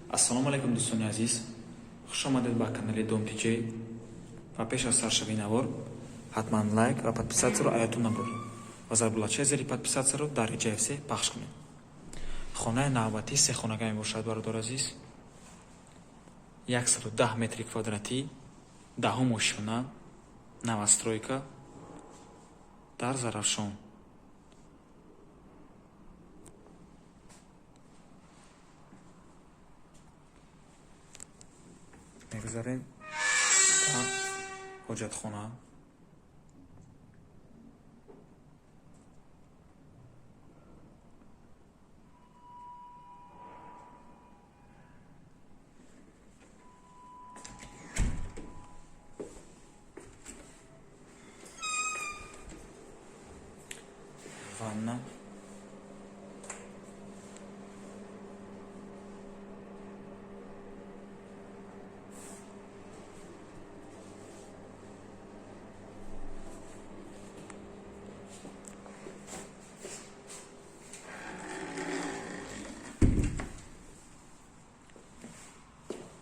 Ассалому алайкум, дӯстони азиз, хушомадед ба канали Дом Тиҷей. Ва пеш аз саршавии навор ҳатман лайк ва подписаться ро аётон набуред ва зарбулачаи зери подписаться ро дар реҷаи все пахш кунед. Хонаи навбатӣ сехонага мебошад, бародари азиз, 110 метри квадратӣ, даҳум ошёна, новостройка дар Зарафшон. Мегузарем ба ҳоҷатхона. Ванна.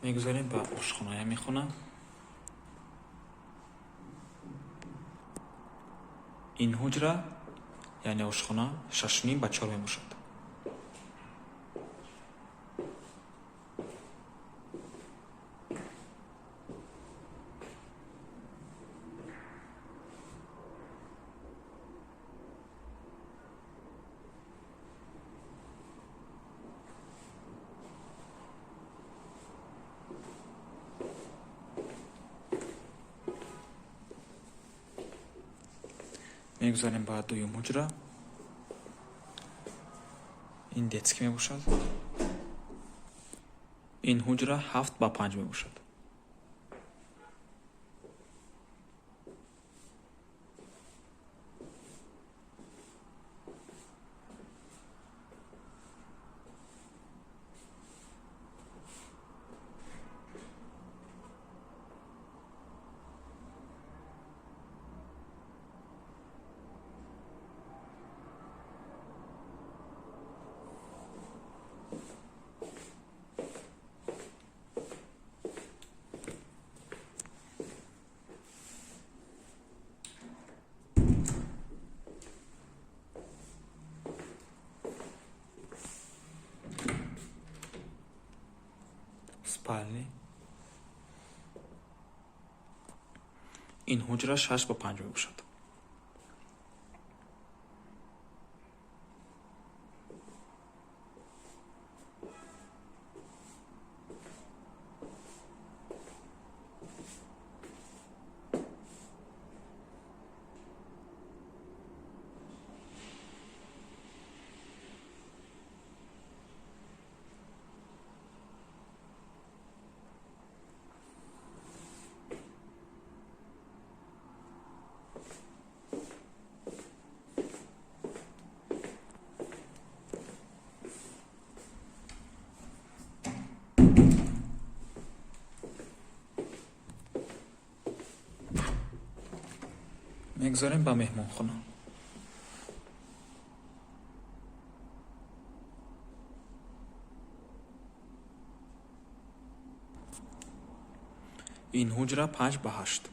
Мегузарем ба ошхонаи ҳамин хона. Ин ҳуҷра, яъне ошхона, 6,5 ба 4 мебошад. Мегузарем ба дуюм ҳуҷра. Ин детский мебошад. Ин ҳуҷра 7 ба 5 мебошад. Спальни. Ин ҳуҷра 6 ба 5 мебошад. Мегузарем ба меҳмонхона. Ин ҳуҷра 5 ба 8.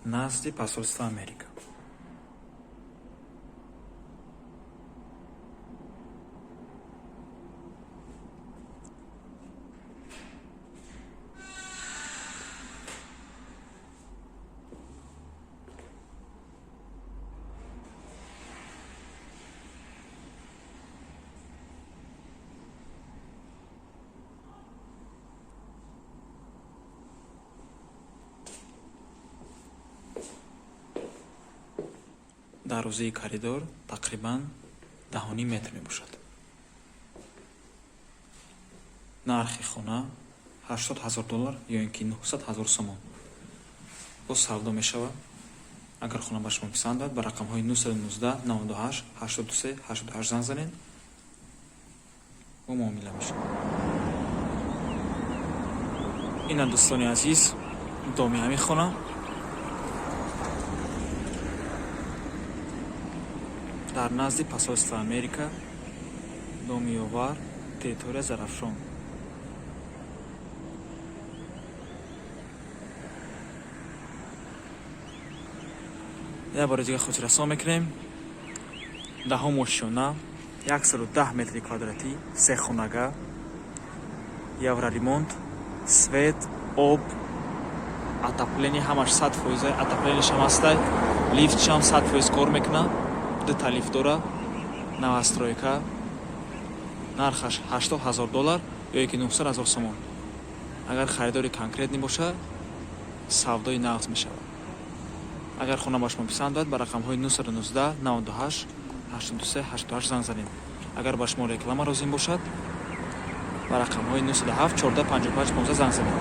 Назди посольство Америка. Дарозии коридор тақрибан 10,5 метр мебошад. Нархи хона 80 000 доллар ё ин ки 900 000 сомон. Боз савдо мешавад. Агар хона ба шумо писанд ояд, ба рақамҳои 919 98 83 88 занг занед, бо муомила мешавад. Ина, дӯстони азиз, доми ҳамин хона. Дар назди посольство Америка, доми Ёвар, территория Зарафшон. Як бори дига хотиррасон мекунем: 10-ум ошёна, 110 метри квадратӣ, се хонага, евроремонт, свет, об, отопление ҳамаш 100%, отоплениешам ҳастай, лифтшам 100% кор мекунад, дута лифт дора, новостройка. Нархаш 80 000 доллар ё ки 900 000 сомон. Агар харидори конкретный боша, савдои нағз мешавад. Агар хона ба шумо писанд ояд, ба рақамҳои 919 98 83 88 занг занед. Агар ба шумо реклама лозим бошад, ба рақамҳои 907 14 55 15 занг занед.